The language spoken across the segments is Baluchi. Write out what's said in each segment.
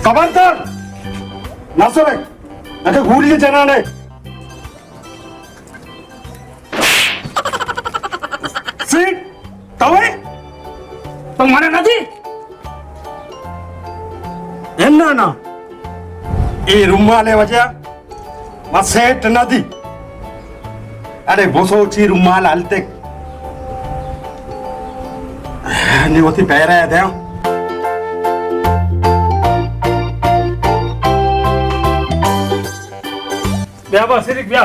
خبردار! نہ سرے، اگہ گولی جنانے۔ سیٹ، توئے؟ تو منا نہ دی؟ انا نا۔ اے رومال ءِ وجہ ما سیٹ نہ دی۔ اڑے بسوچی رومال ہلتک۔ نی وتی پیرا دیاں۔ بیا با صدیق بیا۔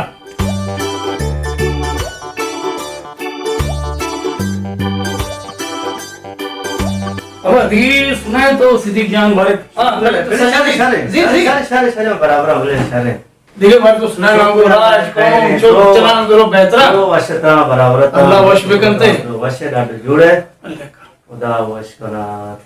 ابا، دی سنائے تو صدیق جان بارے۔ ہاں، شرے، شرے، شرے، جی، جی۔ شرے، شرے، شرے، برابر، بولے، شرے۔ دیگہ بار تو سنائے، ہم کو راج، قوم، چوک، چلان، درو بہترا۔ تو وش ترا برابر تا۔ اللہ وش بکنتے۔ تو وش ڈاڈ جوڑے۔ اللہ کا۔ خدا وش کنات۔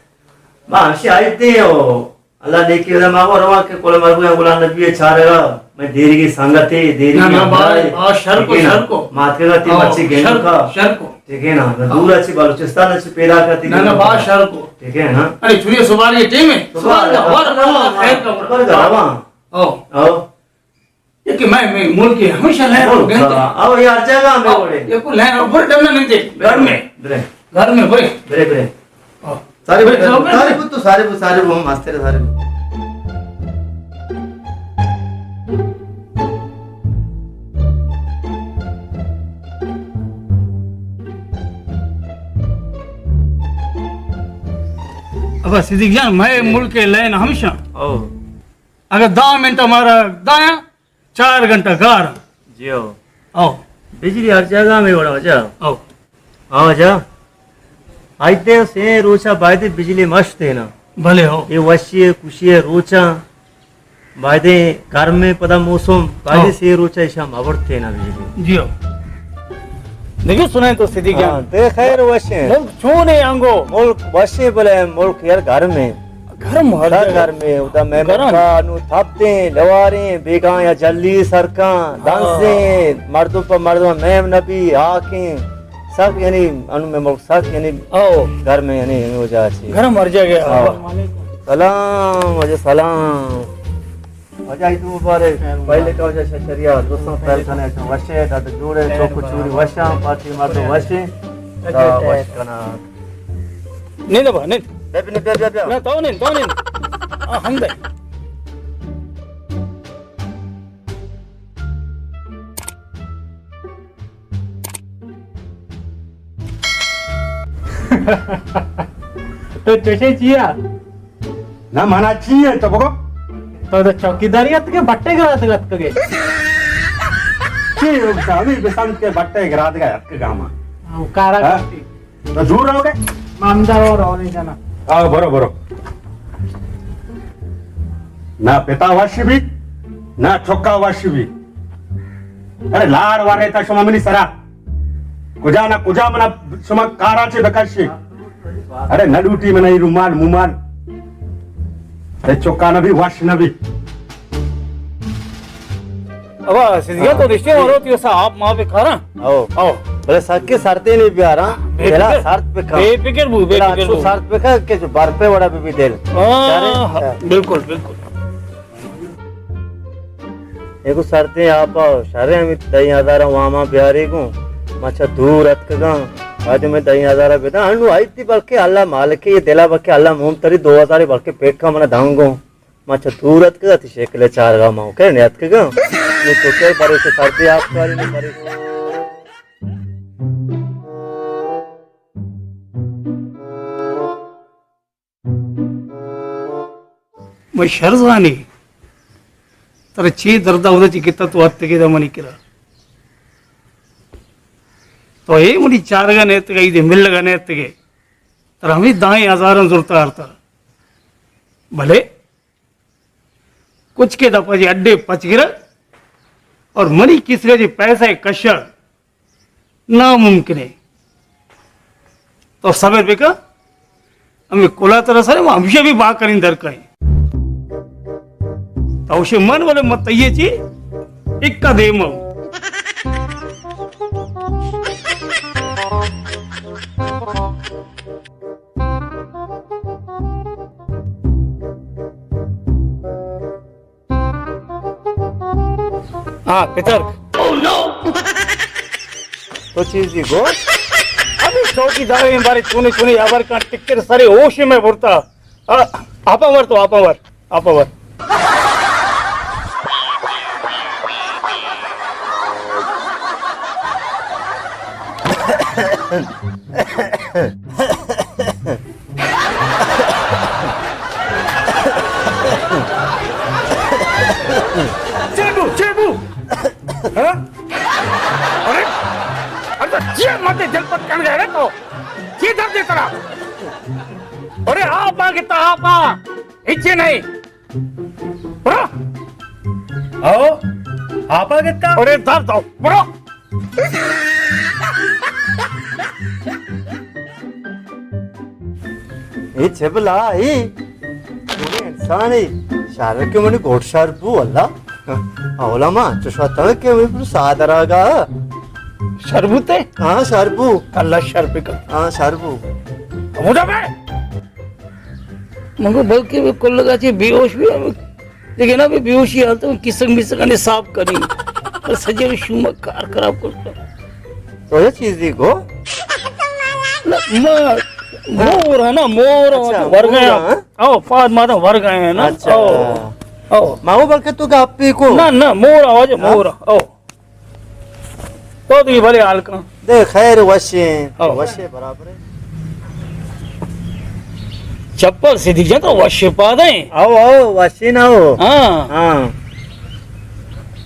ما ہمشی آئیتے ہو۔ اللہ نیکی ودا ما وہ رواں کہ کل مرگو یا غلام نبی چارگا، میں دیری کی سنگتے، دیری نہ، کی نہ، با، ہمراہے۔ با، شر کو، ٹھیک ہے نا؟ شر کو۔ ماتکے گا تی ہاں، بچے گینو شر، کا۔ شر کو۔ ٹھیک ہے نا؟ نہ، ہاں۔ دور اچھی بلوچستان اچھی پیدا کرتی نہ، نہ، با، شر کو۔ ٹھیک ہے نا؟ ارے، چھوڑیے، سوال یہ ٹیم ہے۔ سوال سوال کا، کا، اور، اور، اور، خیر کا، خیر کا، رواں۔ او۔ او۔ یہ کہ میں، میں ملک کے ہمیشہ لہر ملک گئے تھے۔ او، یہ ہر جگہ میں او، اوڑے۔ یہ کو لہر اوپر ڈرنا نہیں دے، گھر میں۔ برے۔ گھر میں، برے۔ برے، برے۔ او۔ سارے برے، برے، سارے برے۔ برے، تو سارے برے، سارے برے، ماسٹر سارے برے۔ ابا صدیق جان، میں ملک کے لین ہمیشہ۔ او۔ اگر دہ منٹ ہمارا دایاں، چار گھنٹہ گار۔ جی ہو۔ او۔ بجلی ہر جگہ میں وڑا جا۔ او۔ آ جا۔ آج دے سے روچا بایدے بجلی مشتے نا۔ بھلے ہو۔ یہ وشی ہے، خوشی ہے، روچا بایدے گرم میں پدا موسم، بایدے ہاں۔ سے روچا ایشا مبرتے نا بجلی۔ جی ہو۔ دیکھو سنائیں تو صدیق جان۔ ہاں، دے خیر وشیں۔ ملک چون ہے انگو؟ ملک وشیں بلے ملک یار گرم ہے۔ گرم ہر سر جگہ۔ گرمیں، اودا مہمان گرم۔ کا نو تھپتیں، لواریں، بیگاں یا جلی سرکاں، ہاں۔ دنسیں، مردم پہ مردم مہم نبی، ہاکیں، سک یعنی انو میں ملک سک یعنی او۔ گرمیں یعنی ہمیں وجہ چی۔ گرم ہر جگہ۔ ہاں۔ سلام، وجہ سلام۔ واجہ عید مبارک۔ خیر مبارک۔ پہلے کا واجہ ششریا، دوستاں پہل کھانے اچھا وشے، داد جوڑے، چوک چوری وشاں، پارٹی مردم وشے، دا وش کنا۔ نہیں دبا، نہیں۔ بیا، بیا، بیا، بیا۔ نہ، تو نہیں، تو نہیں۔ آ، ہم دے۔ تو چوشے چیا؟ نہ، منا چی ہے تو بگو؟ تو، تو چوکیداری اتکے، بٹے گرات اتکے۔ چی ہو، ابھی بسنت کے بٹے گرات گئے اتکے گاما۔ ہاں، کارا ہاں؟ کرتی۔ تو دور رہو گے؟ مامدار اور اور نہیں جانا۔ آؤ، برو، برو۔ نہ پتا وش بھی، نہ چکا وش بھی۔ ارے لاڑ وارے تا شما منی سرا۔ کجا نہ کجا منا شما کارا چے بکشے۔ ارے نہ لوٹی منا ای رومال مومال۔ تے چکا نہ بھی وش نہ بھی۔ ابا، سیدھا تو رشتے والو تیو سا آپ ماں پہ کھارا۔ او۔ او۔ بلے سکے سرتے نہیں بیارا۔ بے تیرا فکر۔ سرت پہ کھا۔ بے فکر بو، بے تیرا فکر اچھو بو۔ سرت پہ کھا کہ جو بر پہ وڑا بھی، بھی دل۔ ہاں، چارے؟ بالکل، بالکل۔ ایکو سرتیں آپا شریں ہمیں دہیں ہزاراں واما بیاری گوں۔ ما چہ دور اتکگاں۔ آج میں دہیں ہزارا بداں۔ انو آئی تھی بلکہ اللہ مالک یہ دلا بلکہ اللہ موم تری دو ہزار بلکہ پیکا من دھنگوں۔ ما چہ دور اتکگاں، تئی شکل چارگا ما کہ نیاتکگاں۔ نو تو کہ بریش سردی آپ کاری نو بریش۔ میں شر زانی، ترا چی درد اودا چی کتا تو اتکے دا منی کرا۔ تو اے منی چارگا نیتگا، ایدے ملگا نیتگے۔ ترا ہمیں دائیں ہزاراں زرتا آرتا۔ بھلے کچکے دپا جی اڈے پچ گرگ اور منی کسگا جی پیسہ کشگ ناممکن ہے۔ تو صبر بکا، ہمیں کلا ترا سر ہمیشہ بھی با کریں در کہیں۔ تو اسے من والے مت تیے چی اکا دے مو۔ ہاں، پتر۔ تو چیزی گو؟ ابھی چوکی دارے بارے چونے چونے ابر کن ٹکر سرے ہوش میں برتا۔ آ، آپا ور تو، آپا ور، آپا ور۔ چیبو، چیبو۔ ہاں؟ ارے، ارے تو چیئے ماتے دل پت کن گئے رے تو؟ چی درد ہے ترا؟ ارے آپ آ گتا، آپ آ۔ ہچے نہیں۔ برو۔ آؤ۔ آپ آ گتا۔ ارے درد ہو۔ برو۔ اے چہ بلا اے؟ انسان اے۔ شر کہ منی گوٹ شر بو اللہ۔ اولا ما چشوا تک کہ منی پر سادراگا۔ شر بوتے؟ ہاں، شر بو۔ اللہ شر بکن۔ ہاں، شر بو۔ ہمودا بے۔ من گو بلکہ بے کلگا چی بے ہوش بی، دیکھے نا، بے بے ہوشی حالت میں کسک مسک نے صاف کری۔ پر سجے شوما کار خراب کرتا۔ تو یہ چیز دی گو؟ نہ، ما، مور ہے نا، مور اچھا، ور گیا۔ مور، ہاں؟ او، پاد ماتا ور گئے ہیں نا۔ اچھا۔ او، او۔ ما وہ بلکہ تو گپی کو۔ نہ، نہ، مور آواز، ہاں؟ مور، او۔ تو دی بھلے حال کن۔ دے خیر وشیں، او۔ وشے برابر ہے۔ چپل صدیق جان تو وشے پاد ہیں۔ او، او، وشے نہ ہو۔ ہاں۔ ہاں۔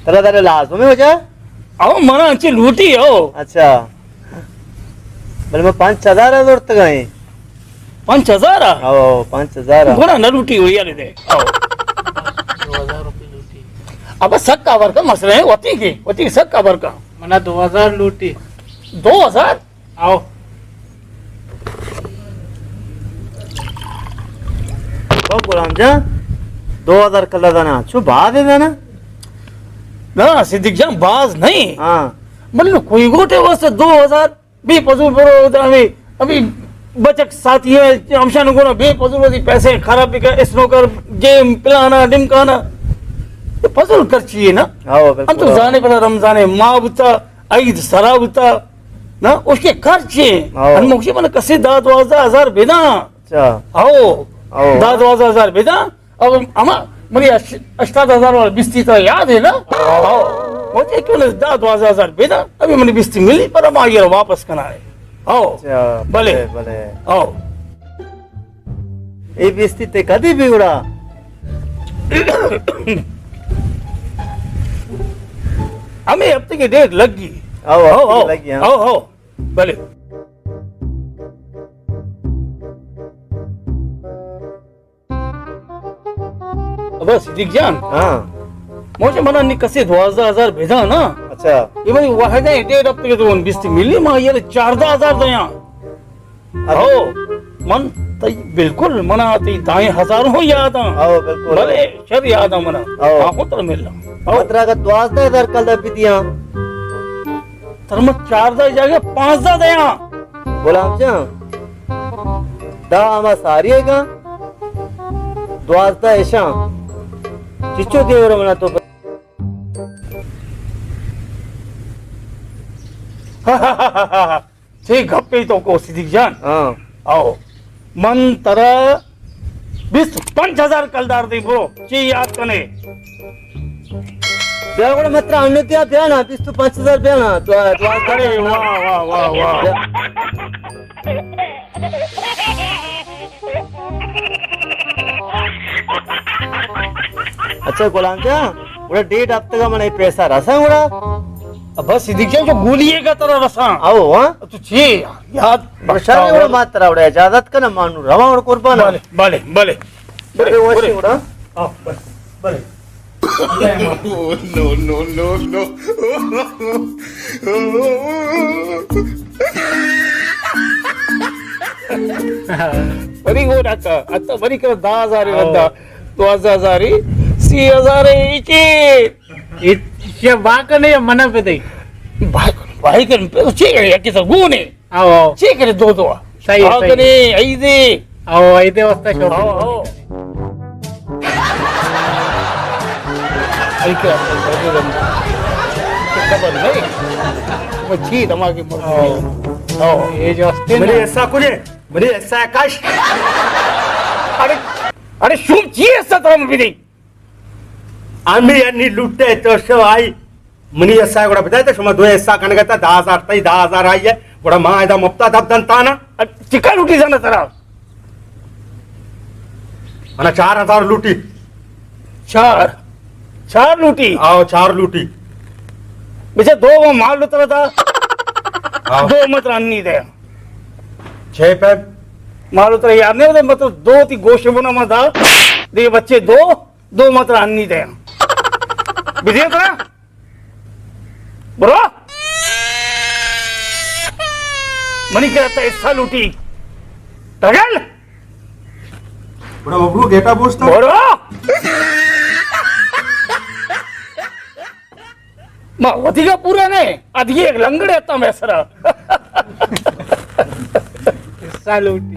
ترا دارے لازم ہے ہو جا؟ او، منا انچے لوٹی ہو۔ اچھا۔ بلے میں پانچ ہزار زورتگا ہیں۔ پانچ ہزار آ؟ او، پانچ ہزار آ۔ گڑا نہ لوٹی ہوئی یار دے۔ او۔ دو ہزار روپے لوٹی۔ ابا سک کور کا مسئلہ ہے، وتی کے، وتی سک کور کا۔ منا دو ہزار لوٹی۔ دو ہزار؟ آؤ۔ او غلام جان، دو ہزار کلا دانا، چو باز ہے دانا؟ نہ، صدیق جان، باز نہیں۔ ہاں۔ بلے کوئی گوٹے واسطے دو ہزار بے فضول برو، ہمیں، ہمیں بچک ساتھی ہے، ہمشان گونا بے فضول وتی پیسے خراب بکا، اسنوکر، گیم، پلانا، ڈمکانا۔ تو فضول خرچی ہے نا؟ ہاں، بالکل۔ ہم تو زانے پدا رمضان ہے، ماہ بتا، عید سرا بتا، نا، اس کے خرچ ہیں۔ ہاں۔ ہم مکشی من کسی دہ دوازدہ ہزار بیدا۔ اچھا۔ ہاؤ۔ ہاؤ۔ دہ دوازدہ ہزار بیدا۔ اب ہما منی اش-، ہشتاد ہزار والا بستی تو یاد ہے نا؟ ہاؤ۔ مجھے کیوں نہ دہ دوازدہ ہزار بیدا۔ ابھی منی بستی ملی پر ہم آئی واپس کرنا ہے۔ ہاؤ۔ اچھا، بلے۔ بلے، بلے۔ ہاؤ۔ اے بیستی تے کدی بگڑا؟ ہمیں ہفتے کی ڈیٹ لگ گئی۔ او، ہفتے کی لگ گئی، ہاں۔ او، او۔ بلے۔ ابا صدیق جان۔ ہاں۔ موجے منا نی کسے دوازدہ ہزار بھیجا نا۔ اچھا۔ یہ بھائی واحد ہے، ڈیٹ ہفتے کے تو بیستی ملی، ما یہ چاردہ ہزار دیاں۔ ہو، من تئی بالکل، منا تئی دائیں ہزار ہوں یاد آں۔ ہو، بالکل۔ بلے شر یاد آں منا۔ ہو۔ آخو تر ملنا۔ ہو۔ مطلب اگر دوازدہ ہزار کل دے بھی دیاں۔ تر من چاردہ جاگہ پانزدہ دیاں۔ غلام جان، دا ہما ساری ہے گا، دوازدہ اشاں۔ چچو دیور منا تو چے گپے تو کو صدیق جان؟ ہاں۔ او، من ترا بیست پنچ ہزار کلدار دی برو، چی یاد کنے؟ بیا گڑا مترا انو دیا بیا نا، بیست پنچ ہزار بیا نا، تو، تو ارے واہ، واہ، واہ، واہ۔ بیا۔ اچھا غلام جان، گڑا ڈیڑھ ہفتہ کا منے پیسہ رسا گڑا؟ ابا صدیق جان، جو گولی ہے کا ترا رسا؟ آؤ، ہاں؟ تو چی یاد؟ بشار گڑا مات ترا گڑا اجازت کنا مانو رواں گڑا قربان۔ بلے، بلے، بلے۔ بلے، بلے۔ وشی گڑا۔ آؤ، بلے، بلے۔ نو، نو، نو، نو۔ بری گو ڈاکا، اتا بری کرا دہ ہزار بندہ، دوازدہ ہزار، سی ہزار ایچی۔ یہ باکنے یا منا پہ دے؟ باکنے، باکنے پہ چی کرے، یا کسا گونے؟ آؤ، آؤ۔ چی کرے دو دو؟ صحیح، آؤ صحیح۔ کنے، عیدے۔ آؤ، عیدے واسطہ شوق۔ آؤ، آؤ۔ عیدے واسطہ شوق۔ خبر نہیں۔ وہ چی دماغی مردے۔ او۔ اے جو استے منی نا۔ حصہ کجے؟ منی حصہ کش۔ ارے، ارے شوم چی حصہ ترا من بدی؟ امی انی لوٹے تو شو آئی۔ منی حصہ گڑا بدے تو شما دو حصہ کنگا تا، دہ ہزار تئی، دہ ہزار آئی ہے۔ گڑا ما ادا مفتا دب دن تانا۔ چکا لوٹی زانا ترا؟ منا چار ہزار لوٹی۔ چار؟ چار لوٹی؟ آو، چار لوٹی۔ بچے دو وہ مال لوٹا تھا۔ آو۔ دو مت رانی دے۔ چھ پہ؟ مال لوٹا یار نہیں ہوتا، مطلب دو تی گوشے بنا ما دا۔ دے بچے دو، دو مت رانی دے۔ بجے ترا؟ برو۔ منی کرا تا حصہ لوٹی۔ ٹگل۔ بڑا ببرو گیٹا بوستا۔ برو۔ ما وتی کا پورا نہیں، ادگی ایک لنگڑے تا میں سرا۔ حصہ لوٹی۔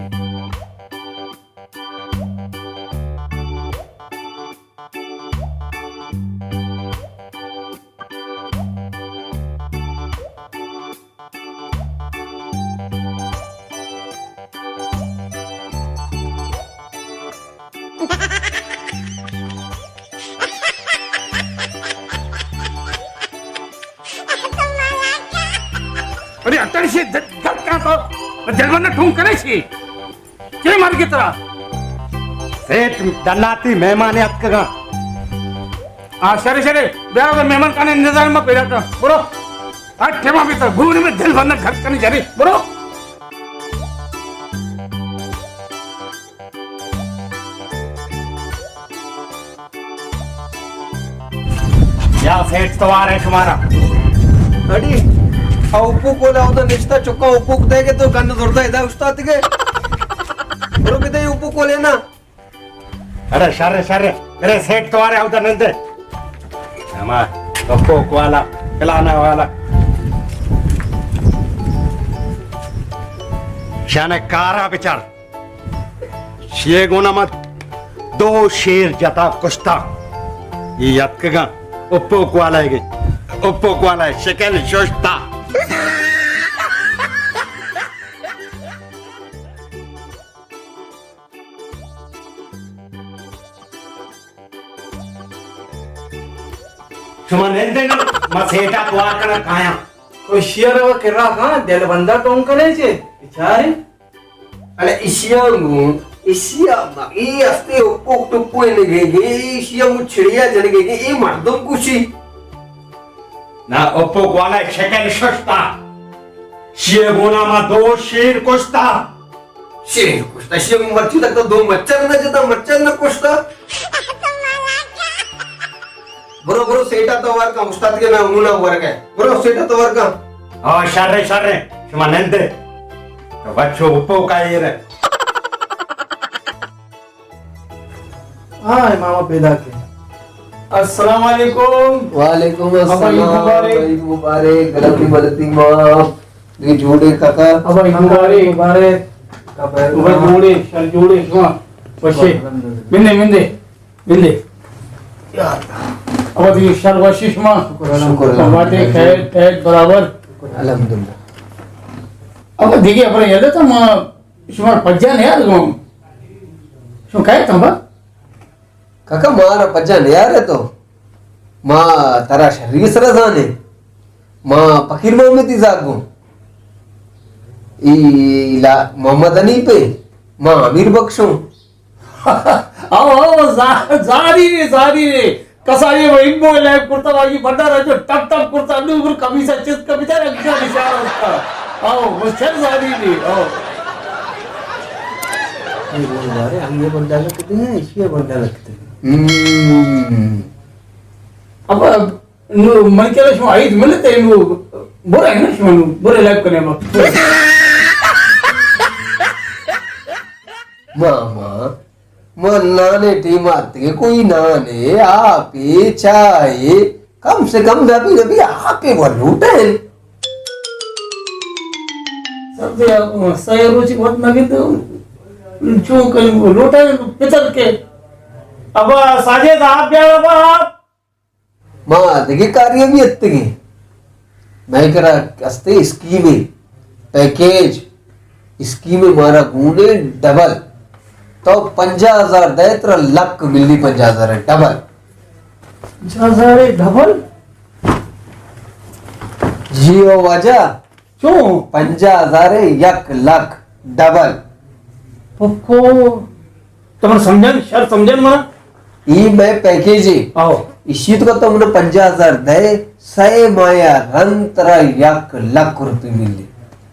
ارے اتر سے دل کہاں تو دل بندہ ٹھونک کرے سی۔ چے مرگی ترا؟ سیٹھ دناتی مہمان اتکگاں۔ آ، شرے، شرے، بیا اگر مہمان کنے انتظار ما پیدا کر۔ برو۔ ہٹ، ٹھیما بیتا، گون میں دل بندہ گھر کنے جرے۔ برو۔ یا سیٹھ توار ہے شمارا۔ اڑی، آ اوپو کولا ہوتا نشتا، چکا اوپو دے کے تو گند زورتا ادا استاد کے۔ برو کتے اوپو کولے نا۔ ارے شر، شر، میرے سیٹھ توار ہے ہوتا نندے۔ ہما اوپو کوالا، کلانا والا۔ شانے کارا بچار۔ شیے گونا ما دو شیر جتا کشتا۔ یہ یتکگاں۔ اوپو کوالا ہے گئی۔ اوپو کوالا ہے۔ شکل ششتا۔ شما نندے نا، ما سیٹا توار کنا کایاں۔ او شیر و کرا کان دل بندہ ٹونک کنے چے۔ بچارے۔ ارے ایشی ءَ گوں، ایشی ءَ ما، اے استے اپوک ٹپوئے نگے گے، ایشی ءَ مو چھڑیا جنگے گے، اے مردم کشی۔ نا اپوک والا شکل ششتا۔ شیر گونا ما دو شیر کشتا۔ شیر کشتا، شیر مرچی تک تو دو مچھر نہ جتا، مچھر نہ کشتا۔ برو، برو، سیٹا تو ورکا، استاد کے نام نہ ورکا۔ برو، سیٹا تو ورکا۔ ہاں، شر، شر، شما نندے۔ تو بچو اپو کا یہ رہے۔ ہاں، ماما پیدا کے۔ السلام علیکم۔ وعلیکم السلام۔ ابا، عید مبارک۔ عید مبارک، غلطی ملتی معاف۔ یہ جوڑے کاکا۔ ابا، عید مبارک۔ مبارک۔ ابا، جوڑے، شر جوڑے، شما۔ وشے۔ الحمدللہ۔ مندے، مندے۔ بندے۔ یا اللہ۔ ابا دیگه شر وشی شما۔ شکر الحمدللہ۔ باتے خیر، خیر برابر۔ الحمدللہ۔ ابا دیگه اپنے یلے تو ما شما پجا نیار گم۔ شما کہے تم با؟ کاکا مارا پجا نیار ہے تو۔ ما ترا شری سرا زانے۔ ما فقیر محمد ای زاگوں۔ ای لا محمد حنیف ہے۔ ما امیر بخشوں۔ او، او، زا-، زاری نے، زاری نے۔ کسا یہ وہ امبو لیب کرتا، واجی بندہ رہا جو ٹپ ٹپ کرتا، اندو اوپر کمیسا چست کا بچار اگزا نشان ہوتا۔ او، وہ شر زاری نے، او۔ یہ بول رہا ہے، ہم یہ بندہ لگتے ہیں، اس یہ بندہ لگتے ہیں۔ ہم۔ اب، اب، نو من کہہ رہا شما عید ملتے، نو برا ہے نا شما، نو برا لیب کرنے ما۔ ماما، من نانے ٹیم آتے، کوئی نانے، آپے، چائے، کم سے کم نبی نبی آپے وہ لوٹے۔ سب دے، سہ روچی وقت نہ گندے، چون کہیں وہ لوٹے پتر کے۔ ابا ساجد آپ بیا ابا آپ۔ ما دگہ کاری ہم اتگیں۔ مئے کرا استے اسکیمے، پیکیج، اسکیمے مارا گونے ڈبل۔ تو پنجاہ ہزار دئے ترا لک ملی، پنجاہ ہزار ڈبل۔ پنجاہ ہزار ڈبل؟ جی او واجہ۔ چون؟ پنجاہ ہزار یک لک ڈبل۔ پکو۔ تو من سمجھن، شر سمجھن منا۔ ای مئے پیکیج ہے۔ آؤ۔ اشی تو تو من پنجاہ ہزار دئے، سئے ماہ رند ترا یک لک روپی ملی۔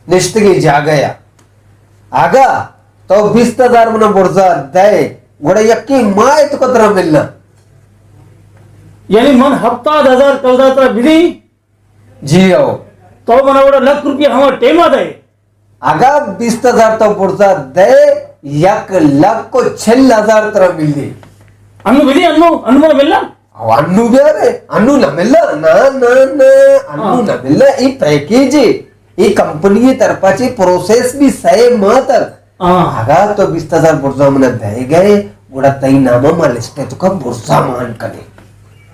نشتگی جاگہ یا۔ اگا تو بیست ہزار منا برزا دئے، گڑا یکی ماہ تو ترا ملنا۔ یعنی من ہفتاد ہزار کلدار ترا بدی؟ جی ہو۔ تو منا گڑا لک روپیہ ہما ٹیما دئے۔ اگا بیست ہزار تو برزا دئے، یک لک و چل ہزار ترا ملی۔ انو بدی، انو، انو منا ملنا؟ او انو بیارے، انو نہ ملنا، نہ، نہ، نہ، انو ہاں۔ نہ ملنا، ای پیکیج ہے، ای کمپنی طرفا چی پروسیس بھی سئے ماہ تک۔ ہاں۔ اگا تو بیست ہزار برزا منا دئے گئے، گڑا تئی نام ما لسٹ ہے تو کا برزا مان کنے۔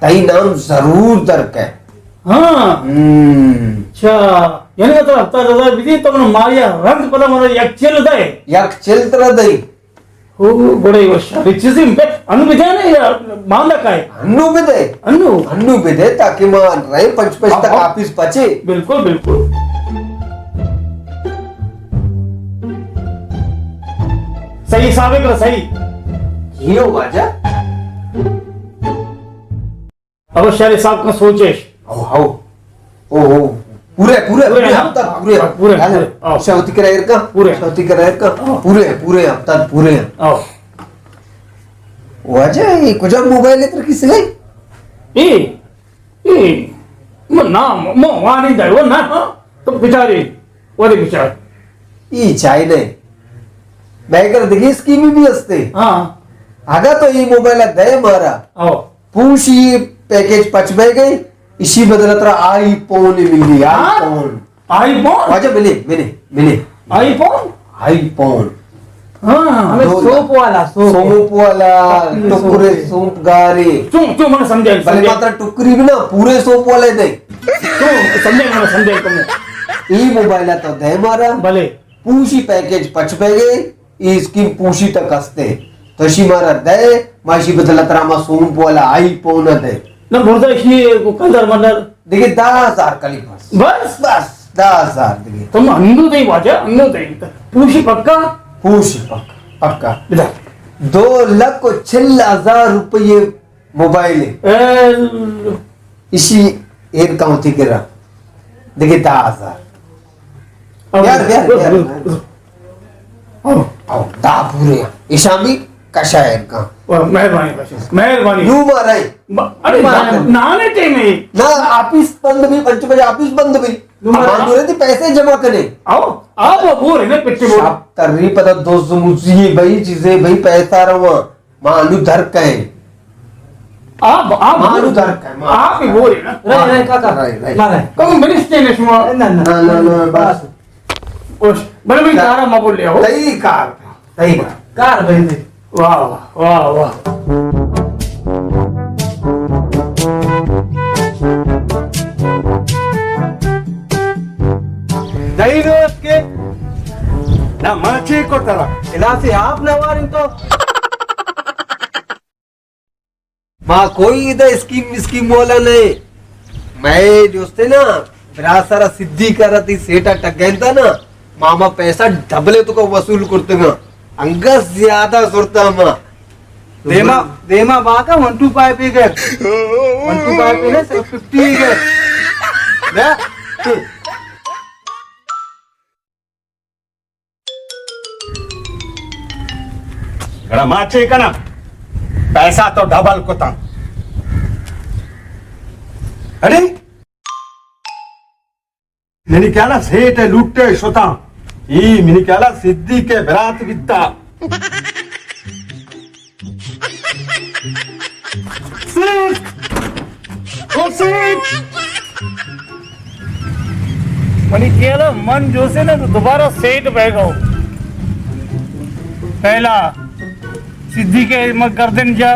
تئی نام ضرور در کئے۔ ہاں۔ ہم۔ اچھا، یعنی تو ہفتاد ہزار بدی تو من ماہ رند پدا من یک چل دئے۔ یک چل ترا دئی۔ او، گڑا یہ شری چیزیں بے، انو بدے نا یا باندا کائے؟ انو بدے۔ انو؟ انو بدے تاکہ ما رہے پنچ پنچ تک ہاں، ہاں۔ آفیس پچے۔ بالکل، بالکل۔ صحیح حساب ہے، صحیح۔ یہ ہو واجہ۔ اب شہر صاحب کا سوچش۔ او، ہاؤ۔ او، ہو۔ پورے، پورے، پورے، پورے ہاں؟ ہفتہ، پورے۔ پورے، یعنی، پورے۔ آؤ۔ شوتی کرا ایر کا؟ پورے۔ شوتی کرا ایر کا؟ آؤ۔ پورے، پورے ہفتہ، پورے۔ آؤ۔ واجہ، یہ کجا موبائل ہے ترا کس گئی؟ اے، اے، من نام، من وانی دے، وہ نہ، ہاں؟ تو بچاری، وہ دے بچار۔ ای چائے نہیں۔ میں کر دگی اسکیمی بھی ہستے۔ ہاں۔ اگا تو یہ موبائل دے مارا۔ آؤ۔ پوشی پیکیج پچ بہ گئے، اشی بدل ترا آئی پون ملی، آئی ہاں؟ پون۔ آئی پون؟ واجہ ملے، ملے، ملے۔ آئی پون؟ آئی پون۔ ہاں۔ ہمیں دو سوپ والا، سوپ۔ سوپ والا، ٹکرے سوپ۔ سوپ گارے۔ چون، چون من سمجھا، بلے سمجھا۔ ماترا ٹکری بھی نا، پورے سوپ والے دے۔ چون، سمجھا، من سمجھا تمہیں۔ ای موبائل تو دے مارا۔ بلے۔ پوشی پیکیج پچ بہ گئے، ای اسکیم پوشی تک ہستے۔ تو اشی مارا دے، ما اشی بدل ترا ما سوم پولا آئی پون دے۔ نہ برزا اشی کو کلدر ملدر۔ دیگہ دہ ہزار کلی بس۔ بس؟ بس، دہ ہزار دیگہ۔ تو ما ہندو دے واجہ، ہندو دے۔ پوشی پکا؟ پوشی پکا، پکا۔ بدا۔ دو لکھ و چل ہزار روپیے موبائل ہے۔ اے اشی ایر کاؤں تھی کرا۔ دیگہ دہ ہزار۔ او، یار، یار، او، یار۔ او، او۔ او، دا پورے۔ ایشاں بھی کشا ایر کا۔ او، مہربانی، مہربانی۔ نو مارے۔ ب-، ارے، نو مارے۔ نا-، نانے ٹیم ہے۔ نا، آفیس بند بھی، پنچ بجے آفیس بند بھی۔ نو مارے۔ ہم دورے تھی پیسے جمع کرے۔ او، آ، وہ، وہ رہے نا، پچھے وہ۔ شاپ تر رہی پتہ دوست مجھے بھائی چیزیں بھائی پیسہ رہا۔ ما انو در کئے۔ آپ، آپ ما انو در کئے، ما آپ ہی بولے نا۔ رہے، رہے، کاکا۔ رہے، رہے۔ ما رہے۔ کم منستے نے شما۔ نہ، نہ۔ نہ، نہ، نہ، بس۔ اوش، بلے من کارا ما بول لیا ہو۔ تئی کار، تئی کار۔ کار بھائی دے۔ واہ، واہ، واہ، واہ۔ دئی دوست کے نہ ما چی کو ترا۔ گلاسے آپ نہ وارن تو۔ ما کوئی ادا اسکیم مسکیم والا نہیں۔ میں جو استے نا، برا سارا صدیق کرا تئی سیٹا ٹگینتا نا، ماما پیسہ ڈبلے تو کا وصول کرتگا۔ انگا زیادہ زرتا ما۔ دیما، دیما باکا ون ٹو فائیو پی گئے۔ ون ٹو فائیو پی نہیں، صرف ففٹی ہی گئے۔ گڑا ما چے کناں؟ پیسہ تو ڈبل کتاں۔ اڑے؟ منی خیالا سیٹھ ء لوٹ ء شتاں۔ ای منی خیالا صدیق ء برات بیتا۔ سیٹھ! او سیٹھ! منی خیال ء من جو سے نا تو دوبارہ سیٹھ بہ گو۔ پہلا صدیق ء من گردن جا،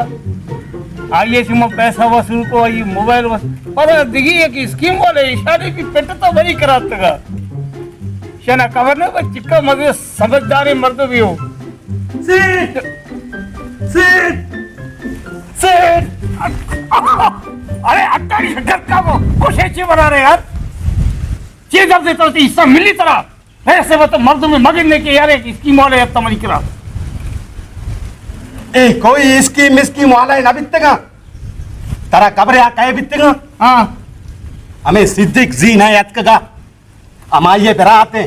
آئی ءَ شما پیسہ وصول کو، آئی موبائل وصول، پدا دگی یک اسکیم والے اشانی بھی پٹ تو بری کراتگا۔ شنا خبر نہ بس چکا مزے سمجھداریں مردم ہو۔ سیٹ! سیٹ! سیٹ! ارے اٹھائی گھر کا وہ کچھ چی بنا رہے یار؟ چی جب دیتا تھی حصہ ملی طرح؟ ایسے وہ تو مردم میں مگن نے کہ یار ایک اسکیم والے اب تمہاری کرا۔ اے کوئی اسکیم مسکیم والا نہ بیتگا۔ ترا خبر ہے کئے بیتگا؟ ہاں۔ ہمیں صدیق زین ہے اتکگا۔ ہمائی برات ہیں۔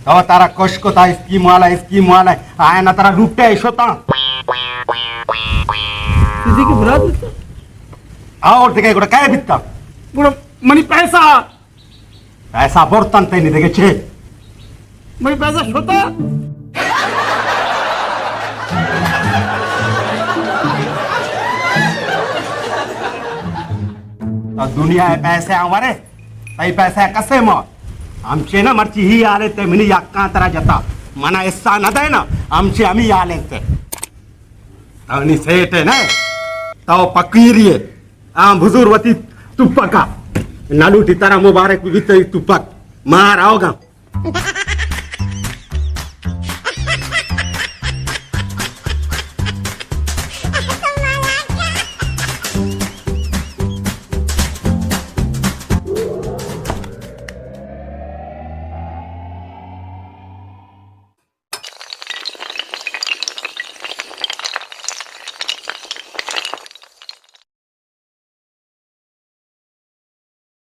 تو ترا کش کو تا اسکیم والا، اسکیم والا۔ آئے نہ ترا لوٹے شوتا۔ صدیق برات بیتا؟ اور دیکھے گڑا کئے بیتا؟ گڑا منی پیسہ۔ پیسہ برتن تئی نی دگہ چے؟ منی پیسہ شتا۔ تو دنیا ءِ پیسہ آورے، تئی پیسہ کسے ما۔ ہمچے نہ مرچی ہی حالت ءَ منی یکاں ترا جتا۔ منا حصہ نہ دے نا، ہمچے ہمی حالت ءَ۔ تو نی سیٹ ہے نا، تو پکیری ہے۔ آ بزور وتی توپکا۔ نہ لوٹی ترا مبارک بی تئی توپک۔ مار آوگا۔